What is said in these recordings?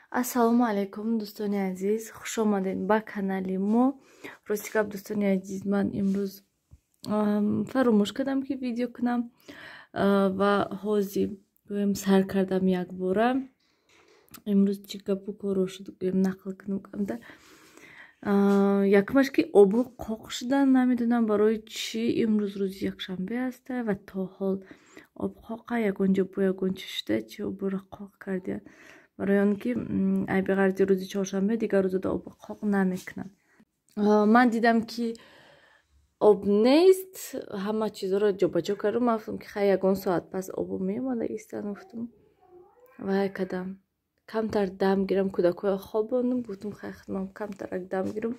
Ассалому алайкум, дӯстони азиз, хуш омадед ба канали мо. Рости гап, дӯстони азиз, ман имрӯз фаромӯш кардам, ки видео кунам, ва ҳозир гӯем сар кардам якбора. Имрӯз чӣ гапу коро шуд, гӯем нақл кунам камтар. Якумаш, ки обҳо қоқ шуданд, намедонам барои чӣ. Имрӯз рӯзи якшанбе аста ва то ҳол об қоқа. Ягон ҷо бо ягон чӣ шуда, чи обро қоқ кардиянд? Барои он ки айби ғарзи рӯзи чоршанбе, дигар рӯзода об қоқ намекунанд. Ман дидам, ки об нест, ҳама чизоро ҷобаҷо кардам. Ман гуфтам, ки хай, ягон соат пас обо меомада истан, гуфтам. Вай кардам, камтар дам гирам, кӯдакҳоя хобондум. Гуфтам, хай, худмам камтарак дам гирам.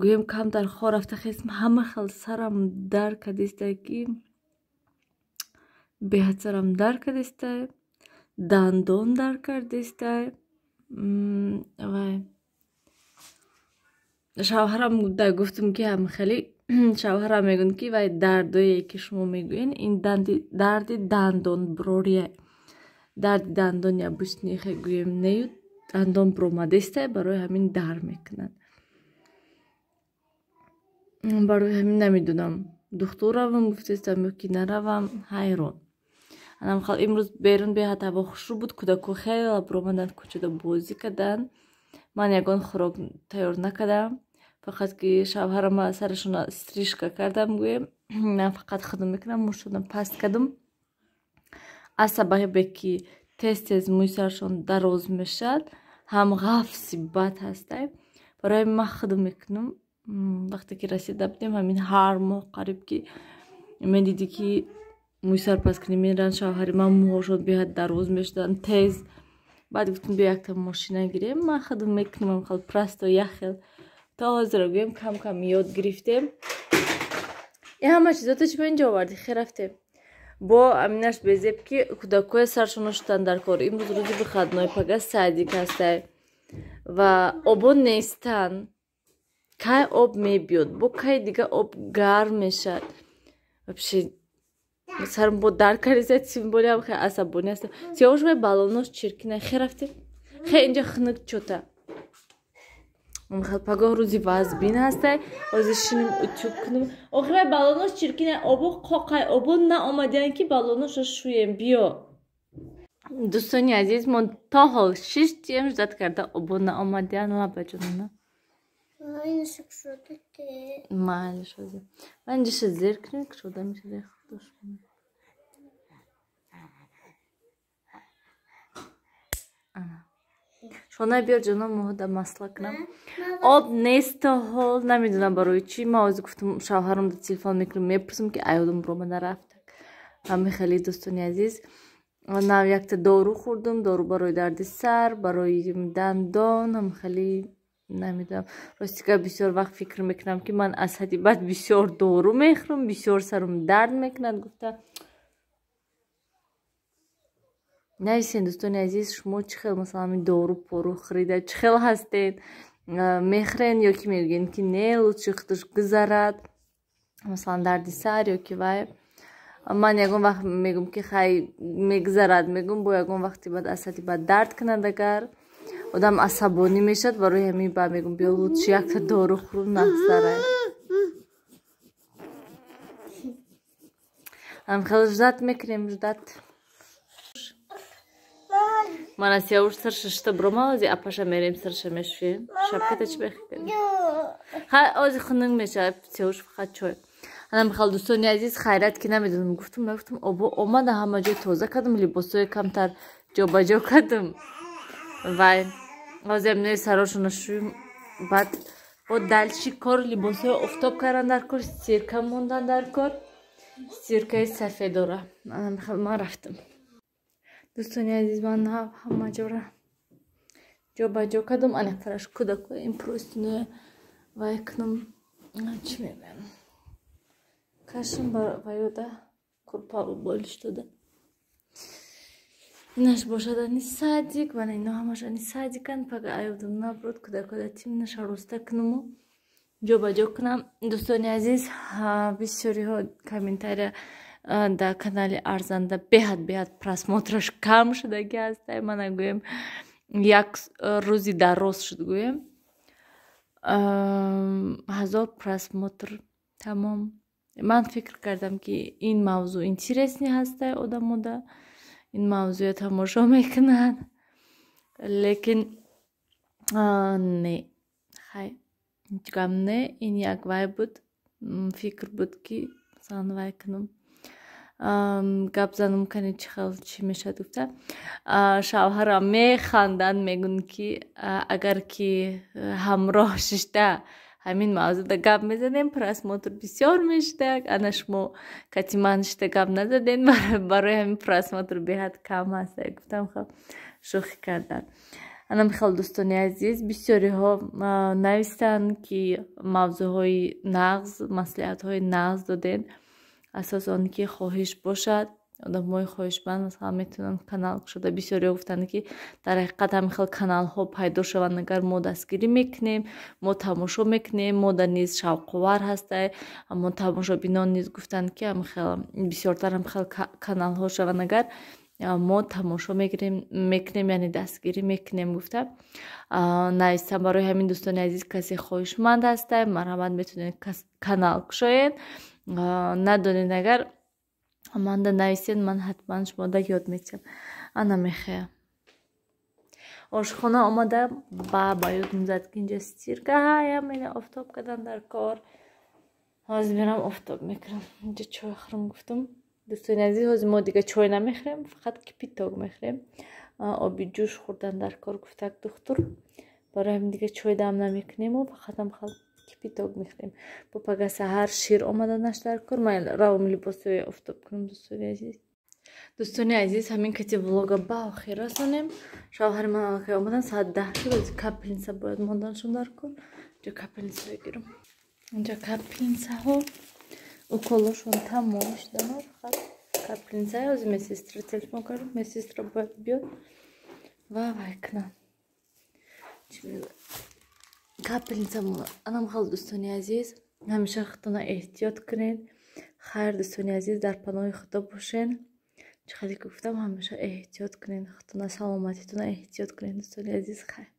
Гӯем, камтар хо рафта хестам, ҳама хел сарам дар кардиста, ки беҳад сарам дар кардиста, дандон дар кардиста. Вай шавҳарам да гуфтам, ки ҳамхеле. Шавҳарам мегӯянд, ки вай дардое, ки шумо мегӯед, ин дарди дандонбурория, дарди дандони обычный гӯем нею, дандон буромадестай, барои ҳамин дар мекунад. Барои ҳамин намедонам, духтур равам гуфтестам ё ки наравам, ҳайрон. Анамхал имрӯз берун беҳад ҳаво хушрӯ буд, кӯдакҳо хеле буромаданд, кӯчада бозӣ карданд. Ман ягон хӯрок тайёр накардам, фақат ки шавҳарама сарашона стрижка кардам. Гӯем, ман фақат худам мекунам, мӯшонам паст кардам, аз сабабе ки тез тез мӯи сарашон дароз мешавад, ҳам ғафси бад ҳастай. Барои ҳамин ман худам мекунам. Вақте ки расида будем, ҳамин ҳар моҳ қариб ки медидӣ, ки мӯи сар паст кунӣ меранд. Шавҳари ман мӯҳошон беҳад дароз мешуданд тез. Баъд гуфтам, биё, якта мошина гирем, ман худам мекунам, хел просто як хел. То ҳозира гӯем, кам кам ёд гирифтем. И ҳама чизото чӣ ба инҷо овардӣ? Хе, рафтем. Бо аминаш безеб, ки кӯдакҳоя саршона шуданд дар кор. Имрӯз рӯзи выходной, пага садик ҳастай ва обо нестанд. Кай об мебиёд, бо кай дига об гарм мешавад? Вообще сарм бо дар кариса, тем более ҳам хеле асабонӣ ҳастам. Сиёвуш, вай баллонош чиркина. Хе, рафтем, хе, инҷа хунук чота. Пагоҳ рӯзи вазбин ҳастай. Ҳозир шиним, утюг кунем. Охир вай баллонош чиркина, обо қоқай, обо наомадиян, ки баллоношро шӯем. Биё, дӯстони азиз, мо то ҳол шиштием, ждать карда, обо наомадиян. Лабаҷонона майлиш, ҳозир ман инҷаша зер кунем, кушода мешава. Худош, ана шона биёр, ҷоно, моҳода масла кунам. Об нест то ҳол, намедонам барои чӣ. Ман ҳозир гуфтам, шавҳарам да телефон мекунам, мепурсам, ки аёдам буромада рафта. Ҳами хеле, дӯстони азиз, нав якта дору хӯрдум, дору барои дарди сар, барои дандон. Ҳам хеле намедонам, рости гап, бисёр вақт фикр мекунам, ки ман аз ҳадди бад бисёр дору мехӯрам, бисёр сарум дард мекунад гуфта. Нависен, дӯстони азиз, шумо чӣ хел, масалан, ҳамин дору пору хӯрида чӣ хел ҳастед? Мехӯрен ё ки мегӯен, ки не, лучше худаш гузарад, масалан, дарди сар ё ки вай? Ман ягон вақт мегӯм, ки хай, мегузарад мегӯм, бо ягон вақти баъд аз ҳадди бад дард кунад, агар одам асабонӣ мешавад. Барои ҳамин ба мегӯм, биё, лучше якта дору хӯрум, нахзарад. Хел ждать мекунем, ждать. Мана Сиёвуш сар шишта буромад, ози апаша мерем, сарша мешӯем. Шапката чӣ бехикардӣ? Хай, ози хунук мешавад. Сиёвуш фақат чой. Ана михал, дӯстони азиз, хайрат, ки намедонам, гуфтум, нагуфтум, обо омада, ҳама ҷой тоза кардам, либосҳои камтар ҷобаҷо кардам. Вай ҳозир аминои сарошона шӯем, баъд бо дальше кор. Либосҳои офтоб кардан дар кор, стирка мондан дар кор, стиркаи сафедора. Ана михал, ман рафтам. Дӯстони азиз, ман ҳама ҷора ҷобаҷо кардам. Аниқтараш, кӯдакҳои ин простиноя вай кунам, чӣ мегӯям, кашам ваёда, курпаву болиш дода. Инаш бошад ани садик, вана ино ҳамаш ани садикан. Пага аёдам наброд, кӯдакҳода тимнаша роста кунаму ҷобаҷо кунам. Дӯстони азиз, бисёриҳо комментария дар канали арзанда, беҳад беҳад просмотраш кам шудаги ҳастай. Мана гӯем, Як рӯзи дароз шуд, гӯем, 1000 просмотр, тамом. Ман фикр кардам, ки ин мавзӯъ интересный ҳастай, одамода ин мавзӯя тамошо мекунанд, лекин не, хай, ҳеҷ гап не. Ин як вай буд, фикр буд, ки масалан вай кунам, гап занам, кани чӣ хел чӣ мешавад гуфта. Шавҳарам механданд, мегӯянд, ки агар ки ҳамроҳ шишта ҳамин мавзӯъда гап мезадем, просмотр бисёр мешуда. Ана шумо кати ман шишта гап назадем, барои ҳамин просмотр беҳад кам ҳаст, гуфтам. Хел шӯхӣ кардан. Ана михел, дӯстони азиз, бисёриҳо навистанд, ки мавзӯъҳои нағз, маслиҳатҳои нағз додем. Асос он ки хоҳиш бошад, одамҳои хоҳишманд масалан метавонанд канал кушода. Бисёриҳо гуфтанд, ки дар ҳақиқат ҳамин хел каналҳо пайдо шаванд, агар мо дастгирӣ мекунем, мо тамошо мекунем, мода низ шавқовар ҳастай. Аммо тамошобинон низ гуфтанд, ки ҳамин хел бисёртар ҳамин хел каналҳо шаванд, агар мо тамошо мекунем, яъне дастгирӣ мекунем, гуфта навистам. Барои ҳамин, дӯстони азиз, касе хоҳишманд ҳастай, марҳамат, метавонед канал кушоед. Надонед агар, манда нависед, ман ҳатман шумода ёд метиҳам. Ана мехоям ошхона омада, ба ёдум зад, ки инҷа стирка ҳаям, ина офтоб кардан дар кор. Ҳозир мерам, офтоб мекунам. Инҷа чой хӯрам гуфтам. Дӯстони азиз, ҳозир мо дига чой намехӯрем, фақат кипяток мехӯрем. Оби ҷӯш хӯрдан дар кор, гуфтак духтур. Барои ҳамин дига чой дам намекунему, фақатам кипяток мехӯрем. Бо пага саҳар шир омаданаш дар кор. Ман равам, либосҳои офтоб кунам, дӯстони азиз. Дӯстони азиз, ҳамин кати влога ба охир расонем. Шавҳари ман аллакай омадан, соат 10 шуд. Ҳозир капельница бояд монданшон дар кор. Инҷа капельница бигирам. Инҷа капельницаҳо, уколошон тамом шудано, фақат капельница. Ҳозир медсестра телефон кардам, медсестра бояд биёд ва вай кунам капельница. Анам хел, дӯстони азиз, ҳамеша худтона эҳтиёт кунед. Хайр, дӯстони азиз, дар паноҳи Худо бошед. Чӣ хеле ки гуфтам, ҳамеша эҳтиёт кунед худтона, саломатитона эҳтиёт кунед, дӯстони азиз. Хайр.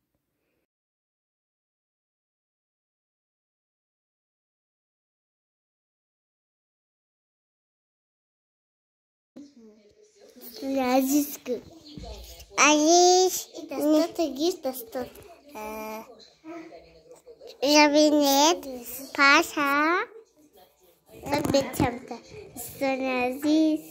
Азиз, азиз, кабинет, паша, азиз.